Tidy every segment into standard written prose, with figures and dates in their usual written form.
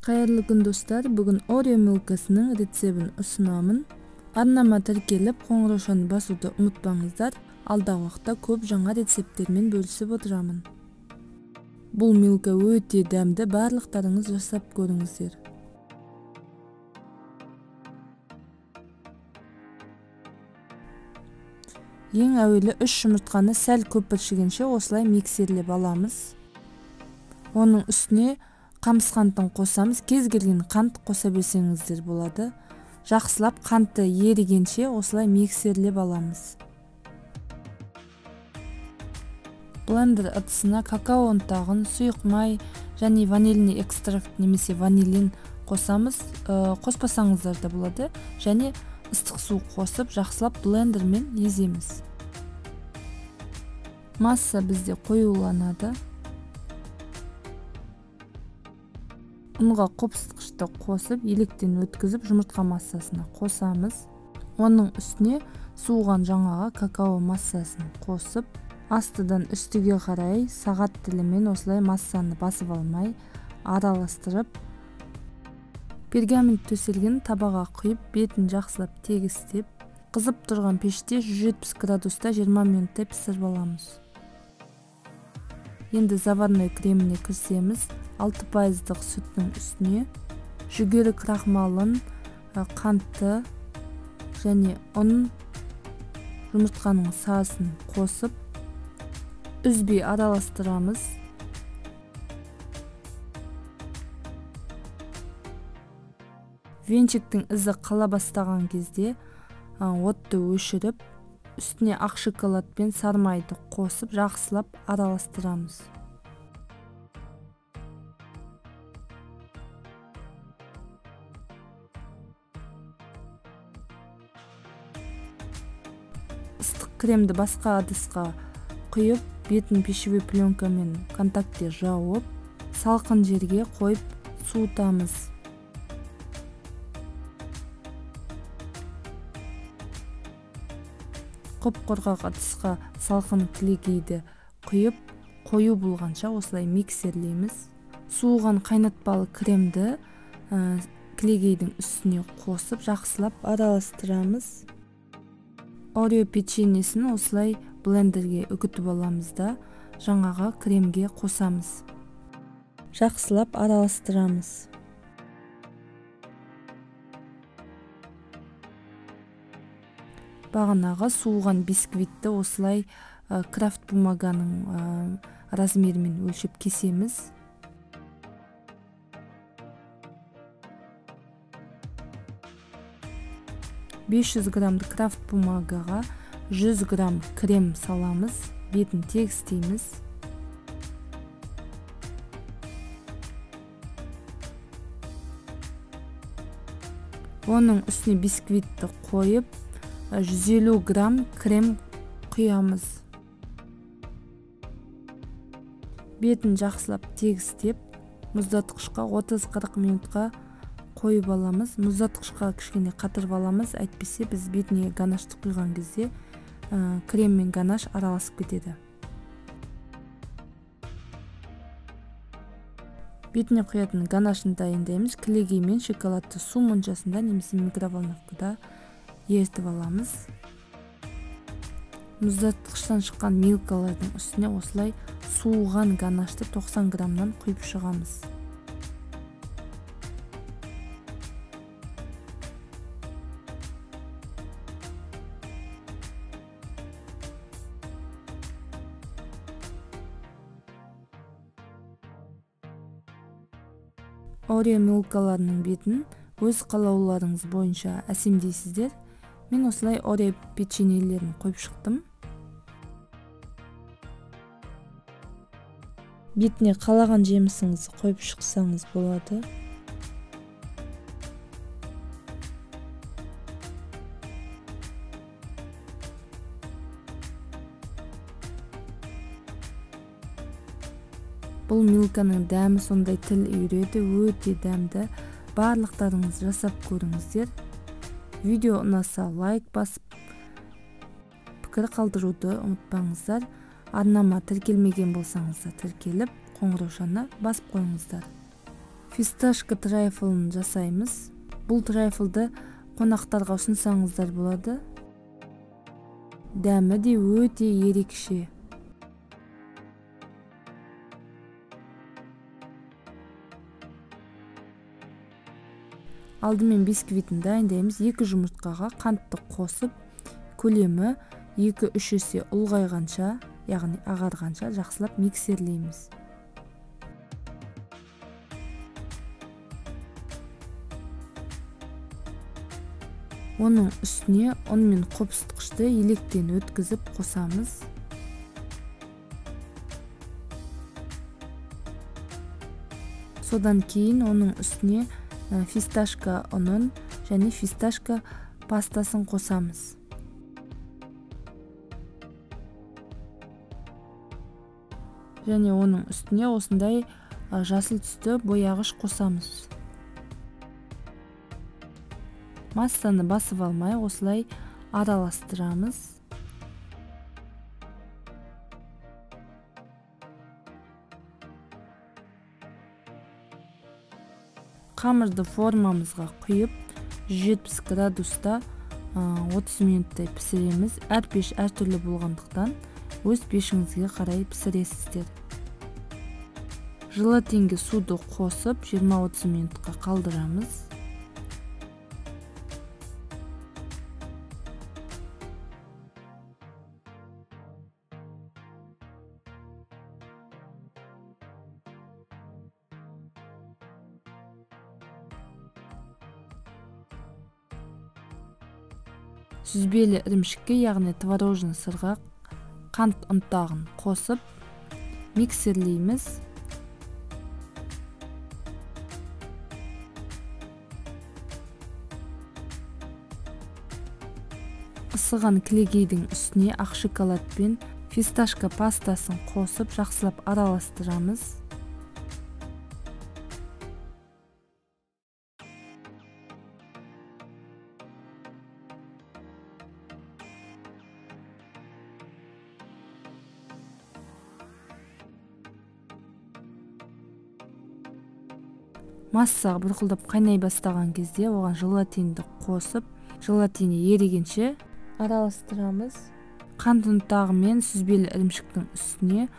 Қайырлы күн, достар! Бүгін Орео милкасының рецебін ұсынамын. Арнама тіркеліп, қоңыраушаны басуды ұмытпаңыздар. Алдағы уақытта көп жаңа рецепттермен бөлісіп отырамын. Бұл милка өте дәмді, барлықтарыңыз жасап көріңіздер. Ең әуелі 3 жұмыртқаны сәл көпіршігенше осылай миксерлеп аламыз. Оның үстіне қамыс қантын қосамыз. Кез келген қант қоса берсеңіздер болады. Жақсылап қантты ерігенше осылай миксерлеп аламыз. Блендер ыдысына какао ұнтағын, сұйық май және ванильный экстракт немесе ванилин қосамыз. Қоспасаңыздар да болады. Және ыстық су қосып, жақсылап блендермен еземіз. Масса бізде қоюланады. Ұнға қопсытқышты қосып, електен өткізіп, жұмыртқа массасына қосамыз. Оның үстіне суыған жаңағы какао массасын қосып, астыдан үстіге қарай сағат тілімен осылай массаны басып алмай араластырып, пергамент төселген табаға құйып, бетін жақсылап тегістеп, қызып тұрған пеште 170 градуста 20 минуттай пісіріп аламыз. Енді заварной креміне кірісеміз. 6%-дық сүттің үстіне жүгері крахмалын, қантты және ұн, жұмыртқаның сарысын қосып, үзбей араластырамыз. Венчиктің ізі қала бастаған кезде отты өшіріп, үстіне ақ шоколад пен сары майды қосып, жақсылап араластырамыз. Ыстық кремді басқа ыдысқа құйып, бетін пищевой пленкамен контакте жауып, салқын жерге қойып суытамыз. Құп-құрғақ ыдысқа салқын кілегейді құйып, қою болғанша осылай миксерлейміз. Суыған қайнатпалы кремді кілегейдің үстіне қосып, жақсылап араластырамыз. Орео печеньесін осылай блендерге үгітіп аламыз да, жаңағы кремге қосамыз. Жақсылап араластырамыз. Бағанағы суыған бисквитті осылай крафт бумаганың размерімен өлшеп кесеміз. 500 граммды крафт бумагаға 100 грамм крем саламыз, бетін тегістейміз. Оның үстіне бисквитті қойып, 150 грамм крем құямыз. Бетін жақсылап тегістеп, мұздатқышқа 30-40 минутқа қойып аламыз. Мұздатқышқа кішкене қатырып аламыз, әйтпесе біз бетіне ганашты құйған кезде крем мен ганаш араласып кетеді. Бетіне құятын ганашын дайындаймыз. Кілегей мен шоколадты су моншасында немесе микроволновкада ерітіп аламыз. Мұздатқыштан шыққан милкалардың үстіне осылай суыған ганашты 90 граммнан құйып шығамыз. Орео милкаларының бетін өз қалауларыңыз бойынша әсемдейсіздер. Мен осылай Орео печеньелерін қойып шықтым. Бетіне қалаған жемісіңізді қойып шықсаңыз болады. Бұл милканың дәмі сондай тіл үйіреді, өте дәмді. Барлықтарыңыз жасап көріңіздер. Видео ұнаса лайк басып, пікір қалдыруды ұмытпаңыздар. Арнама тіркелмеген болсаңыздар тіркеліп, қоңыраушаны басып қойыңыздар. Фисташка трайфлын жасаймыз. Бұл трайфлды қонақтарға ұсынсаңыздар болады. Дәмі де өте ерекше. Алдымен бисквитін дайындаймыз. 2 жұмыртқаға қантты қосып, көлемі 2-3 есе ұлғайғанша, яғни ағарғанша жақсылап миксерлейміз. Оның үстіне ұн мен қопсытқышты електен өткізіп қосамыз. Содан кейін оның үстіне фисташка ұнын және фисташка пастасын қосамыз. Және оның үстіне осындай жасыл түсті бояғыш қосамыз. Массаны басып алмай осылай араластырамыз. Қамырды формамызға құйып, 170 градуста 30 минуттай пісіреміз. Әр пеш әртүрлі болғандықтан өз пешіңізге қарай пісіресіздер. Желатинге суды қосып 20-30 минутқа қалдырамыз. Сүзбелі ірімшікке, яғни творожный сырға қант ұнтағын қосып миксерлейміз. Ысыған кілегейдің үстіне ақ шоколад пен фисташка пастасын қосып жақсылап араластырамыз. Масса бұрқылдап қайнай бастаған кезде оған желатинді қосып, желатині ерігенше араластырамыз. Қант ұнтағы мен сүзбелі ірімшіктің үстіне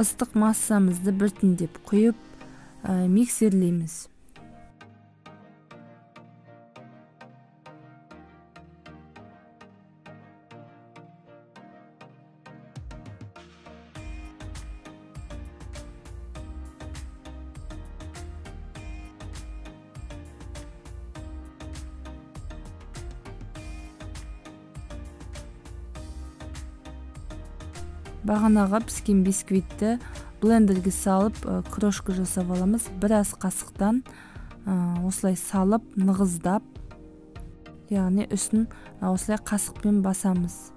ыстық массамызды біртіндеп құйып, миксерлейміз. Бағанаға піскен бисквитті блендерге салып, крошка жасап аламыз. Біраз қасықтан осылай салып, нығыздап, яғни үстін осылай қасықпен басамыз.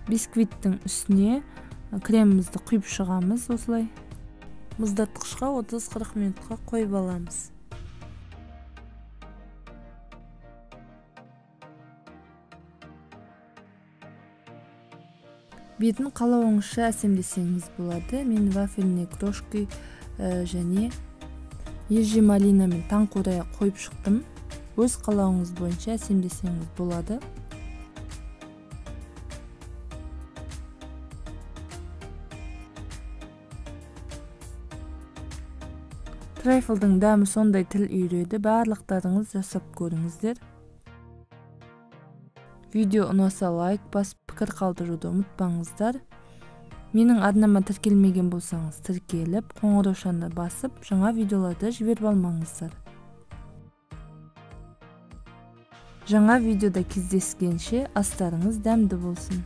Бисквиттің үстіне кремімізді құйып шығамыз осылай. Мұздатқышқа 30-40 минутқа қойып аламыз. Бетін қалауыңызша әсемдесеңіз болады. Мен вафельный крошки және ежи малина мен таңқурай қойып шықтым. Өз қалауыңыз бойынша әсемдесеңіз болады. Трайфлдың дәмі сондай тіл үйіреді. Барлықтарыңыз жасап көріңіздер. Видео ұнаса лайк басып, пікір қалдыруды ұмытпаңыздар. Менің арнама тіркелмеген болсаңыз, тіркеліп, қоңыраушаны басып, жаңа видеоларды жіберіп алмаңыздар. Жаңа видеода кездескенше астарыңыз дәмді болсын.